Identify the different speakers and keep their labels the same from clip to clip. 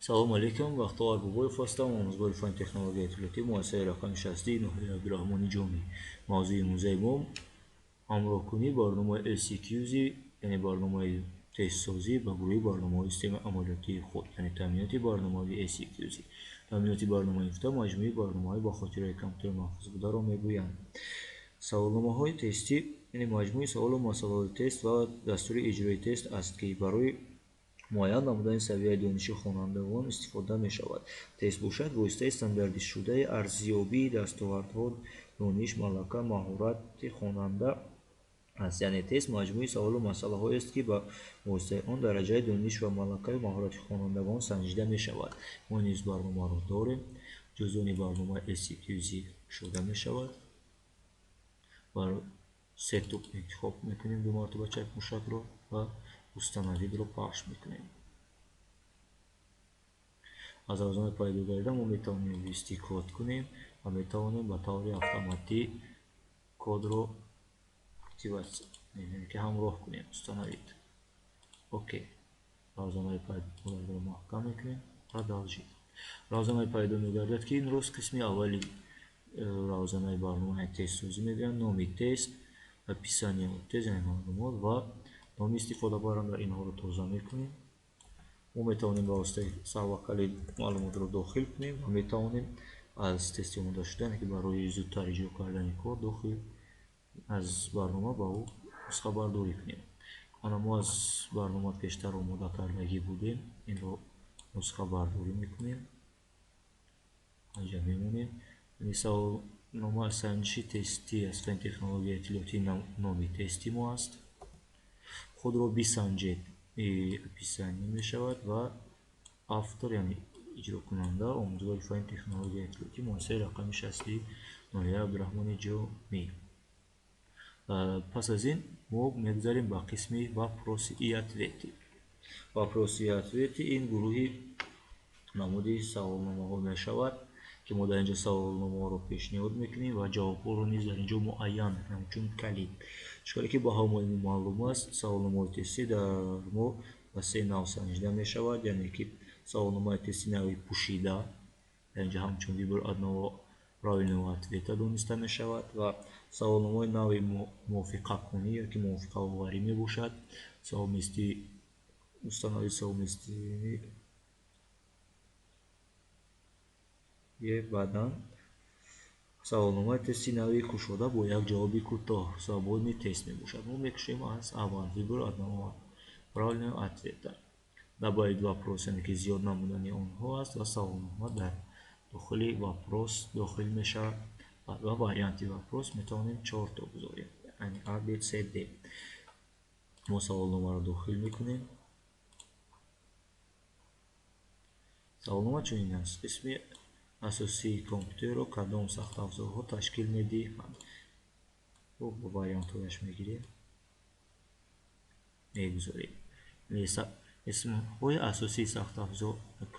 Speaker 1: Салому алейкум, Бахтовар Бобоев ҳастам, омӯзгори фанни технологияи иттилоотӣ, муассисаи рақами 60 ноҳияи Абдураҳмони Ҷомӣ. Мавзӯи имрӯзаи мо ҳамроҳкунии барномаи LCQZ, яъне барномаи тестсозӣ ба гурӯҳи барномаҳои системаи амалиётии худ, яъне таъминоти барномавии LCQZ. Таъминоти барномаи гуфта маҷмӯи барномаҳои ба хотираи компютер маҳфуз бударо мегӯянд. Саволномаҳои тестӣ, яъне маҷмӯи саволу масъалаҳои тест ва дастури иҷрои тест аст, ки барои муайян намудани савияи дониши хонандагон истифода мешавад. Тест бошад воситаи стандартшудаи арзёбии дастовардҳо, дониш, малака, маҳорати хонанда аст. Яъне тест маҷмӯи саволу масъалаҳоест, ки ба воситаи он дараҷаи дониш ва малакаю маҳорати хонандагон санҷида мешавад. Мо низ барномаро дорем. Ҷузъони барномаи LCQZ кушода мешавад. Бар сетуп интихоб мекунем ду мартаба чапмушакро ва установидро пахш мекунем. Аз равзанаи пайдо гардида мо метавонем ввести код кунем ва метавонем ба таври автоматӣ кодро активатсия, яъне ки ҳамроҳ кунем, установид. Окей. Равзанаи пайдо маҳкам мекунем, продолжить. Равзанаи пайдо мегардад, ки ин рост қисми аввали равзанаи барномаи тестсозӣ мегӯянд, номи тест, описание тест, яъне маълумот ва номи истифодабаранда. Инҳоро тоза мекунем. Мо метавонем ба воситаи саввакали маълумотро дохил кунем ва метавонем аз тести омодашуда, яъне ки барои зудтар иҷро кардани кор, дохил аз барнома ба ӯ нусхабардорӣ кунем. Ана мо аз барнома пештар омода кардагӣ будем, инро нусхабардорӣ мекунем, анҷа мемонем. Яъне саволнома санҷиши тестӣ аз фанни технологияи иттилоотӣ номи тести мо аст. Худро бисанҷед, описание мешавад ва автор, яъне иҷрокунанда, омӯзгори фанни технологияи иттилоотӣ, муассисаи рақами 60 ноҳияи Абдураҳмони Ҷомӣ. Пас аз ин мо мегузарем ба қисми вопросы и ответы. Вопросы и ответы ин гурӯҳи намуди саволномаҳо мешавад, ки мо дар инҷо саволномаҳоро пешниҳод мекунем ва ҷавобҳоро низ дар инҷо муайян мекунем, чун калид. Чунки ки ба ҳамаи мо маълум аст, саволномаҳои тестӣ дар мо ба се нав санҷида мешавад, яъне ки саволномаи тести нави пӯшида, дар инҷо ҳамчун выбор одного правильного ответа дониста мешавад, ва саволномаи нави мувофиқакунӣ ёки мувофиқаоварӣ мебошад, совмести установи совместимые баъдан саволномаи тести нави кушода бо як ҷавоби кӯтоҳ, свободный тест мебошад. Мо мекушем аз аввал выбор одного правильного ответа. Добавить вопрос, яъне ки зиёд намудани онҳо аст ва саволнома дар дохили вопрос дохил мешавад ва варианти вопрос метавонем чорто гузорем, яъне А, Б, С, Д. Мо саволномаро дохил мекунем. Саволнома чунин аст: қисми асосии компютерро кадом сахтафзорҳо ташкил медиҳанд? Бо вариантҳояш мегирем, мегузорем. Қисмҳои асосии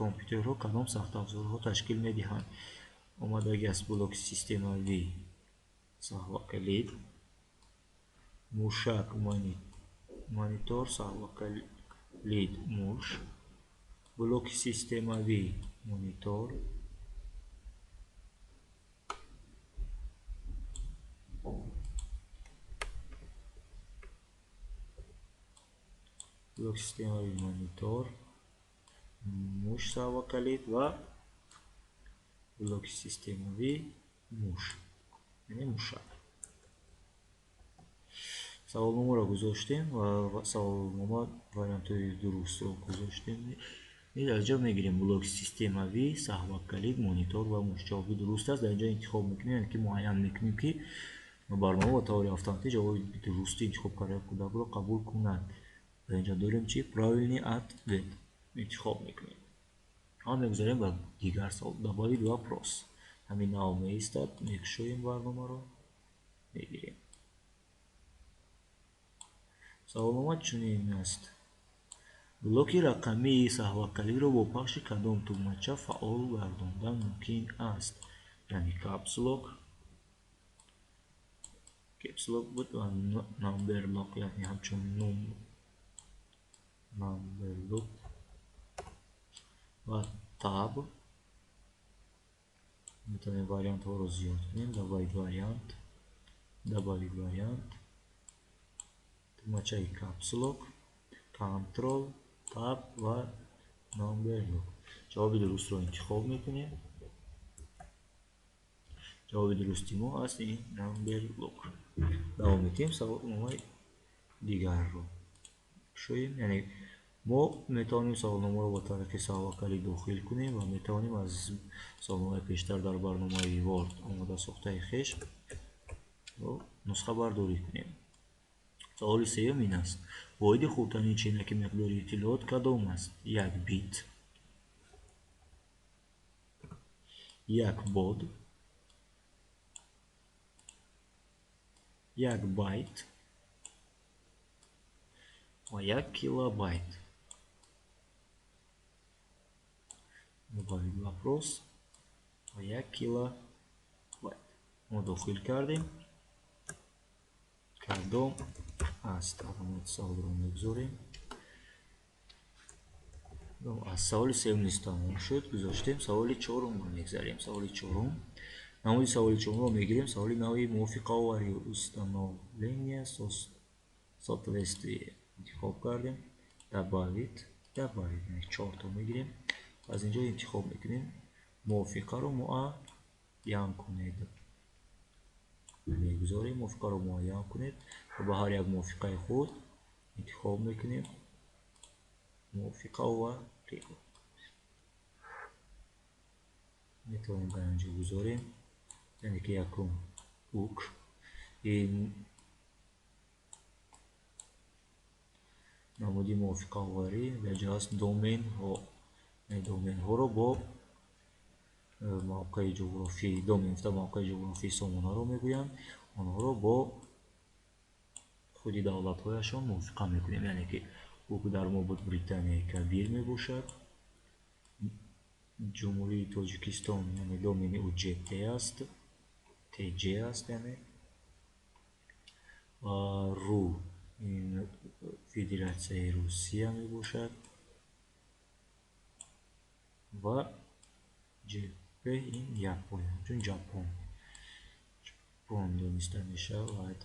Speaker 1: компютерҳо кадом сахтафзорҳо ташкил медиҳанд? Омадаги аст блоки системавӣ, саҳвакалид, мушак, монитор, саҳвакалид, муш, блоки системавӣ, монитор, блоки системавӣ, монитор, муш, саҳвакалид ва блоки системавӣ, муш, яъне мушак. Саволномаро гузоштем ва саволнома вариантҳои дурустро гузоштем. Низ аз ҷо мегирем блоки системавӣ, саҳвакалид, монитор ва муш. Ҷавоби дуруст аст. Дар инҷо интихоб мекунем, яъне ки муайян мекунем, ки барнома ба таври автоматӣ ҷавоби дурусти интихоб кардаи кӯдакро қабул кунад. Дар инҷо дорем чи? Правильный ответ интихоб мекунем. Ҳама мегузарем ба дигар савол. Добавить вопрос. Ҳамин нав меистад, мекушоем барномаро, мегирем. Саволнома чунин аст: блоки рақамии саҳвакалидро бо пахши кадом тугмача фаъол гардондан мумкин аст? Яъне caps lock, caps lock буд ва number lock, яъне ҳамчун number lock ва ва Tab. Метавонем вариантҳоро зиёд кунем. Добавить вариант, добавить вариант, тугмачаи Caps Lock, Control, Tab ва Number Lock. Ҷавоби дурустро интихоб мекунем. Ҷавоби дурусти мо аст ин Number Lock. Давом медиҳем, саволномаи дигарро кушоем. Яъне мо метавонем саволномаро ба тариқи саҳвакалӣ дохил кунем ва метавонем аз саволномаи пештар дар барномаи Word омода сохтаи хеш нусхабардорӣ кунем. Саволи сеюм ин аст: воҳиди хурдтарини ченаки миқдори иттилоот кадом аст? Як бит, як бод, як байт ва як килобайт. Добавить вопрос ва як килобайт. Мо дохил кардем. Кадом аст? Аломати саволро мегузорем. Аз саволи сеюм низ тамом шуд. Гузоштем, саволи чорумро мегзарем. Саволи чорум. Намуди саволи чорумро мегирем. Саволи нави мувофиқаоварӣ, установление соответствие. Интихоб кардем. Добавить, добавить, яъне чорто мегирем. Аз инҷо интихоб мекунем. Мувофиқаро муайян кунед. Мегузорем, мувофиқаро муайян кунед ва ба ҳар як мувофиқаи худ интихоб мекунем мувофиқаовариро. Метавонем дар инҷо гузорем, яъне ки якум ук ин намуди мувофиқаоварӣ дар ҷо аст доменҳо, яъне доменҳоро бо мавқеи ҷуғрофӣ, домен гуфта мавқеи ҷуғрофии сомонаро мегӯянд, онҳоро бо худи давлатҳояшон мувофиқа мекунем. Яъне ки ук дар мо буд Британияи Кабир мебошад, Ҷумҳурии Тоҷикистон, яъне домени ӯ ҷт аст, тж аст, яъне ва ру ин Федератсияи Русия мебошад ва ҷп ин Япония, чун Ҷапон, Ҷапон дониста мешавад.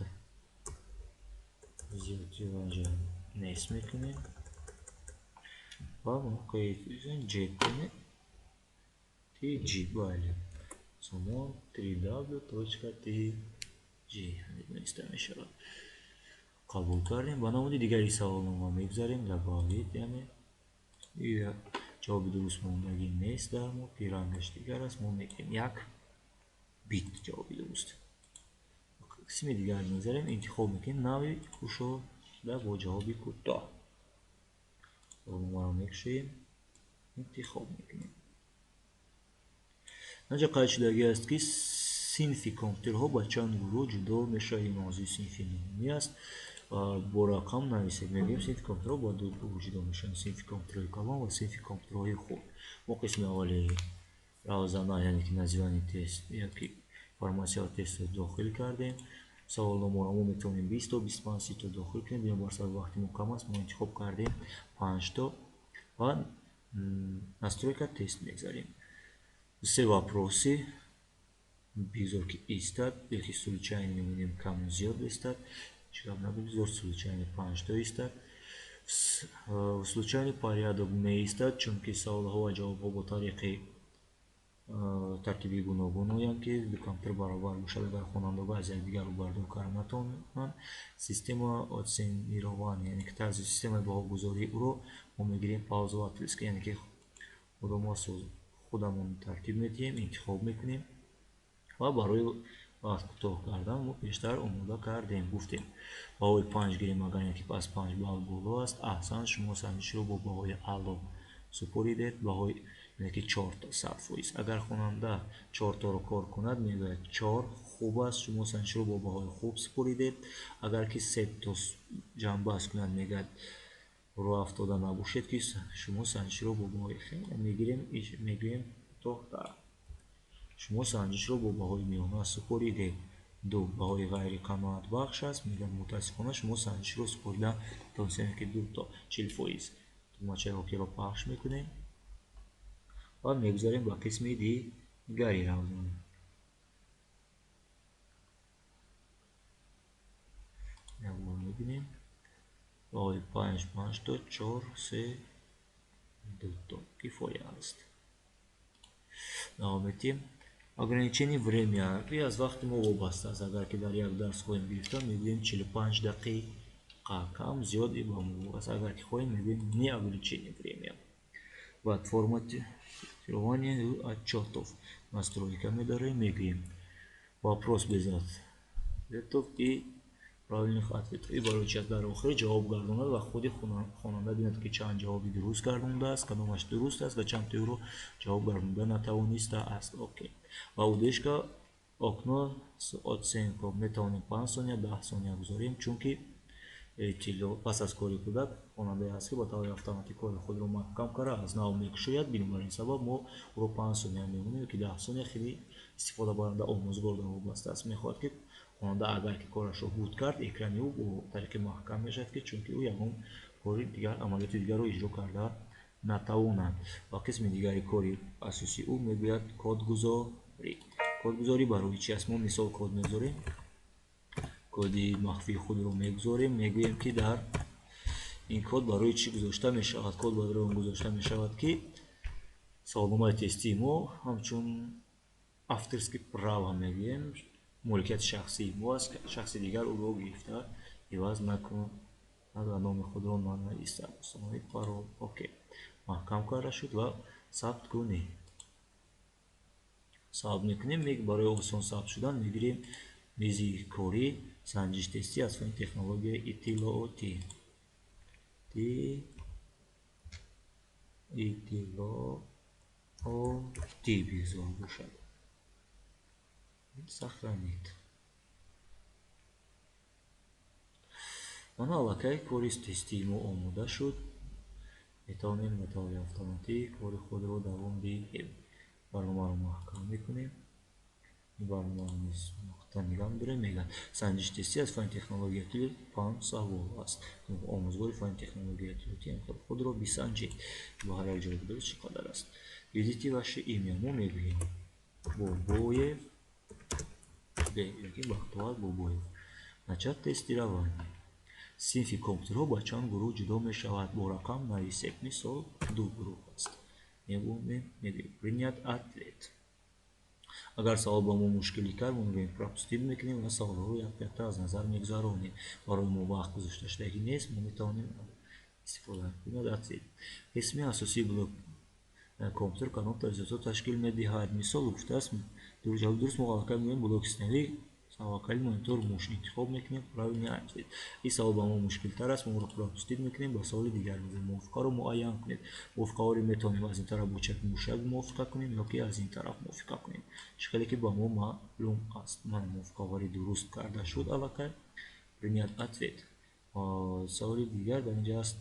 Speaker 1: Зиёдти инҷа нест мекунем ва мавқеи ҷт tg, бале, сомон www.tg дониста мешавад. Қабул кардем. Ба намуди дигари саволнома мегузарем. Добавить, яъне ҷавоби дуруст мондагӣ нест дар мо, ки рангаш дигар аст. Мо мегирем як бит ҷавоби дуруст. Қисми дигар мегузарем, интихоб мекунем нави кушода бо ҷавоби кӯтоҳ. Саволномаро мекушоем, интихоб мекунем. Инҷа қайд шудагӣ аст, ки синфи компютерҳо ба чанд гурӯҳ ҷудо мешавад. Ин мавзӯи синфи нуҳумӣ аст. Бо рақам нависед. Мегӯем синфи компютерҳо ба ду гурӯҳ ҷудо мешаванд: синфи компютерҳои калон ва синфи компютерҳои хурд. Мо қисми аввали равзана, яъне ки названи тест яки информатсияро тестро дохил кардем. Саволномаро мо метавонем 20 то, 25, 30 то дохил кунем. Бинобар сабаби вақти мо кам аст, мо интихоб кардем 5 то ва настройка тест мегзарем. Се вопросы бигзор ки истад, яки случайно мемонем каму зиёд истад. Чӣ гап набуд, бигзор случайно 5 то истад. Случайный порядок меистад, чунки саволҳо ва ҷавобҳо бо тариқи тартиби гуногун оянд, ки ду компютер баробар бошад, агар хонандагон аз якдигар рӯбардор карда натавонанд. Система оценирования, яъне ки тарзи системаи баҳогузории ӯро мо мегирем пользовательский, яъне ки худамон тартиб медиҳем, интихоб мекунем ва барои вақт кӯтоҳ кардан мо пештар омода кардем, гуфтем баҳои 5 гирем, агар яке аз 5 балл боло аст, аҳсан, шумо санҷишро бо баҳои аъло супоридед, баҳои яъне ки 4 то 100%. Агар хонанда 4 торо кор кунад, мегӯяд 4 хуб аст, шумо санҷишро бо баҳои хуб супоридед. Агар ки 3 то ҷамъбаст кунад, мегӯяд рӯ афтода набошед, ки шумо санҷишро бо баҳои хеле мегирем, мегӯем кӯтоҳтар. Шумо санҷишро бо баҳои миёна супоридед. 2 баҳои ғайриқаноатбахш аст, мегӯяд мутаассифона шумо санҷишро супоридан натавонистед, ки 2 то 40%. Тугмачаи окейро пахш мекунем. Ва мегузарем ба қисми дигари равзана. Як бор мебинем. Баҳои 5, 5 то 4, 3, 2 то кифоя аст. Давом медиҳем. Ограничение время ки аз вақти мо вобаста аст. Агар ки дар як дарс хоҳем гирифта, мегӯем 45 дақиқа, кам зиёд и ба мо аст. Агар ки хоҳем, мегӯем не ограничение время. Баъд форматирование отчетов настройка медорем, мегӯем вопрос без ответов и правильных ответов. И барои чи дар охир ҷавоб гардонад ва худи хонанда бинад, ки чанд ҷавоби дуруст гардондааст, кадомаш дуруст аст ва чанд тоиро ҷавоб гардонда натавонистааст. Окей. Ва удержка окно с оценкой метавонем 5 сония, 10 сония гузорем, чунки пас аз кори кӯдак хонандае ҳаст, ки ба таври автоматӣ кори худро маҳкам карда аз нав мекушояд. Бинобар ин сабаб мо ӯро 5 сония мемонем ё ки 10 сония. Хеле истифодабаранда омӯзгор дар вобаста аст. Мехоҳад, ки хонанда агар ки корашро буд кард, экрани ӯ бо тариқи маҳкам мешавад, ки чунки ӯ ягон кори дигар, амалиёти дигарро иҷро карда натавонад. Ва қисми дигари кори асосии ӯ мегӯяд кодгузорӣ. Кодгузорӣ барои чи аст? Мо мисол код мегузорем, коди махфии худро мегузорем, мегӯем, ки дар ин код барои чӣ гузошта мешавад. Код барои он гузошта мешавад, ки саволномаи тестии мо ҳамчун авторский право мегӯем, моликияти шахсии мо аст, шахси дигар ӯро гирифта иваз накунад ва номи худро нанависад. Установить пароль. Окей, маҳкам карда шуд ва сабт кунӣ. Сабт мекунем. Барои осон сабт шудан мегирем мизи корӣ, санҷиш тестӣ аз фанни технологияи иттилоотӣ, иттилоотӣ бигзор бошад. Сохранить. Мана аллакай кори тестии мо омода шуд. Метавонем ба таври автоматӣ кори худро давом диҳем. Барномаро маҳкам мекунем. Ин барномаро низ нуқта нигаҳ медорем. Мегӯяд санҷиш тестӣ аз фанни технологияи иттилоотӣ 5 савол аст. Омӯзгори фанни технологияи иттилоотӣ худро бисанҷед. Бо ҳар як ҷавоби дуруст чӣ қадар аст. Введите ваше имя. Мо мегӯем Бобоев Б ёки Бахтовар Бобоев. Начать тестирование. Синфи компютерҳо ба чанд гурӯҳ ҷудо мешавад? Бо рақам нависед. Мисол, ду гурӯҳ аст. Мегӯем принять ответ. Агар савол ба мо мушкилӣ кард, мо мегӯем пропустить мекунем ва саволҳоро як-якта аз назар мегузаронем. Барои мо вақт гузошта шудагӣ нест, мо метавонем истифода кунем ответ. Қисми асосии блок компютер кадом таҷҳизотро ташкил медиҳад? Мисол гуфтааст, ҷавоби дуруст мо аллакай мегӯем блоки системавӣ, савакали, монитор, муш. Интихоб мекунем правильный ответ. Ин савол ба мо мушкилтар аст, мо ӯро пропустить мекунем, ба саволи дигар мегӯем. Мувофиқаро муайян кунед. Мувофиқаҳоро метавонем аз ин тараф бо чапи мушак мувофиқа кунем ё ки аз ин тараф мувофиқа кунем. Чӣ хеле ки ба мо маълум аст. Мана мувофиқавари дуруст карда шуд аллакай. Принять ответ. Саволи дигар дар инҷа аст.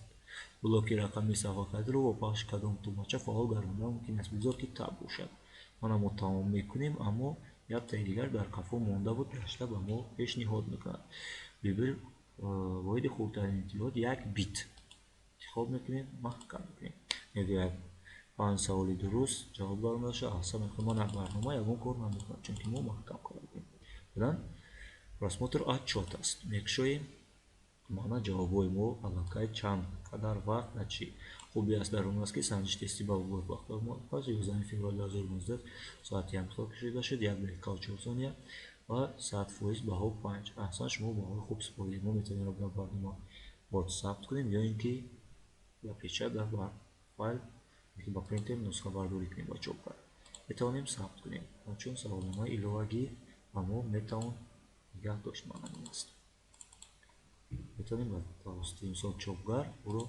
Speaker 1: Блоки рақами сафҳакалидро бо пахши кадом тугмача фаъол гардондан мумкин аст? Бигзор ки таб бошад. Мана мо тамом мекунем, аммо яктаи дигар дар қафо монда буд, гашта ба мо пешниҳод мекунад. Вибр воҳиди хурдтарини иттилоот як бит. Интихоб мекунем, маҳкам мекунем. Мегӯяд 5 саволи дуруст ҷавоб гардонда шуд. Аҳсан, мана барнома ягон кор намекунад, чунки мо маҳкам карда будем. Баъдан просмотр отчет аст. Мекушоем. Мана ҷавобҳои мо аллакай чанд қадар вақт ва чӣ хуби аст дар он аст, ки санҷиш тестӣ ба вақт 11 феврали 2019 соати 1 сол кушода шуд, 1 дақиқа ва 4 сония ва 100% баҳо 5. Аҳсан, шумо баҳои хуб супоридед. Мо метавонем дар барнома Word сабт кунем ё ин ки ба печат дар файл ё ба принтер нусхабардорӣ кунем ва чоп кард. Метавонем сабт кунем. Чун саволномаи иловагӣ ба мо метавон нигаҳ дошт, маъно аст. Метавонем ба тавассути мисол чопгар ӯро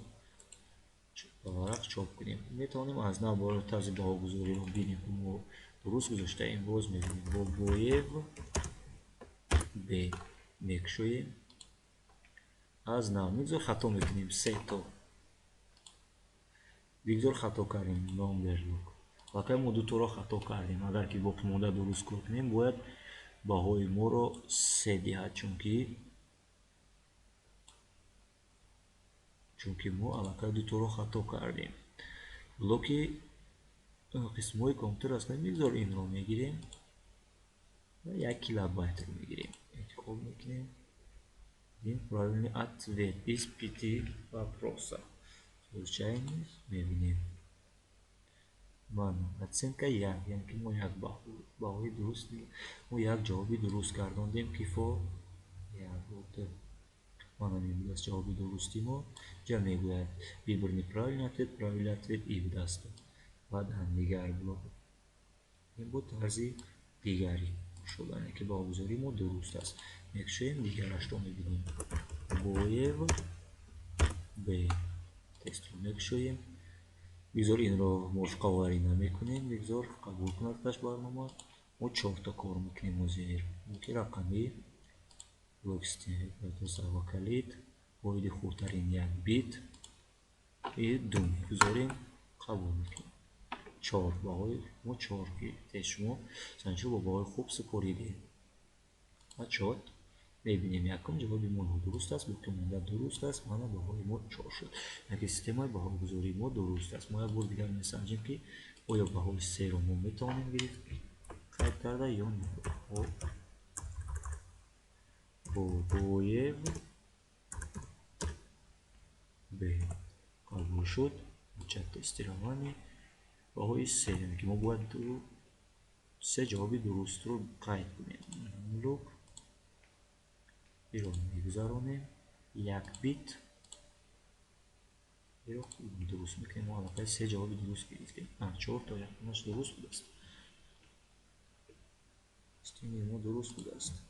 Speaker 1: ба варақ чоп кунем. Метавонем аз нав барои тарзи баҳогузориро бинем, ки мо дуруст гузоштаем. Боз мебинем Бобоев Б мекушоем. Аз нав мегузор хато мекунем се то. Бигзор хато кардем номберлук. Аллакай мо дуторо хато кардем. Агар ки боқимонда дуруст кор кунем, бояд баҳои моро се диҳад, чунки мо аллакай дуторо хато кардем. Блоки Қисмҳои компютер ҳастанд. Бигзор инро мегирем ва 1 килобайтро мегирем, интихоб мекунем. Один правильный ответ из пяти вопросов. Случайность мебинем. Мана, оценка як, яъне ки мо як баҳои дуруст, мо як ҷавоби дуруст гардондем. Кифо як буд. Мана, мебудааст ҷавоби дурусти мо. Ҷа мегӯяд: «Выбрать неправильный ответ», правильный ответ и будааст. Баъдан дигар блок. Ин буд тарзи дигари шудане, ки баҳогузории мо дуруст аст. Мекушоем, дигарашро мебинем. Боев б тестро мекушоем. Бигзор инро мувофиқаварӣ намекунем, бигзор қабул кунад таш барнома. Мо чорта кор мекунем ҳозир. Ки рақами блок ва калид, воҳиди хурдтарин як бит и ду мегузорем, қабул мекунем. Чор баҳои мо, чор гирифтед шумо. Санҷиро бо баҳои хуб супоридед. Отчёт мебинем: якум ҷавоби мо нодуруст аст, боқимонда дуруст аст. Мана, баҳои мо чор шуд, яке системаи баҳогузории мо дуруст аст. Мо як бор дигар месанҷем, ки оё баҳои серо мо метавонем гирифт қайд карда ё не. Бобоев б қабул шуд. Начать тестирование. Баҳои се, яъне ки мо бояд се ҷавоби дурустро қайд кунем. Лук иро мегузаронем, як бит иро дуруст мекунем. Мо аллакай се ҷавоби дуруст гирифтем, чорто, якумаш дуруст будааст. Системаи мо дуруст будааст.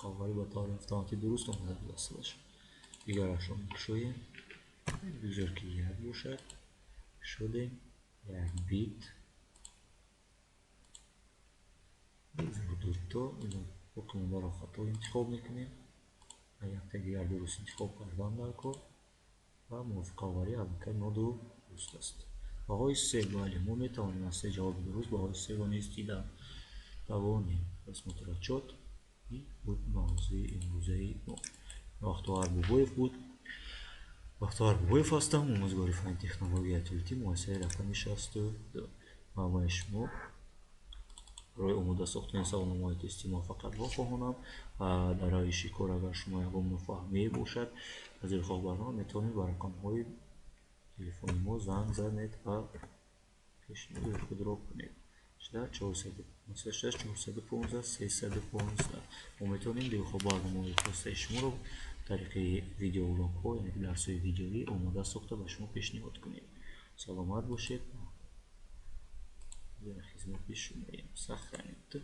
Speaker 1: Қаввалӣ ба таври автоматӣ дуруст омада будааст. Дигарашро мекушоем. Бигзор, ки як бошад. Шудем, як бит, бигзор дуто. Боқимондаро хато интихоб мекунем ва якта дигар дуруст интихоб кардан дар кор ва мувофиқаварӣ аллакай нодуруст аст. Баҳои се, бале, мо метавонем аз се ҷавоби дуруст баҳои серо низ дида тавонем. Просмотр отчёт. Ин буд мавзӯи имрӯзаи мо. Бахтовар Бобоев буд. Бахтовар Бобоев ҳастам, омӯзгори фанни технологияи иттилоотӣ, муассисаи рақами 62. Ҳамаи шумо барои омода сохтани саволномаҳои тестӣ муваффақиятҳо хоҳонам ва дар равиши кор агар шумо ягон нофаҳмие бошад, аз дилхоҳ барнома метавонед ба рақамҳои телефони мо занг занед ва пешниҳоди худро кунед. 415 315. Мо метавонем дилхоҳ барномаҳои хостаи шуморо тариқи видеоурокҳо, яъне дарсҳои видеоӣ омода сохта, ба шумо пешниҳод кунем. Саломат бошед, дар хизмати шумоем. Сохранить.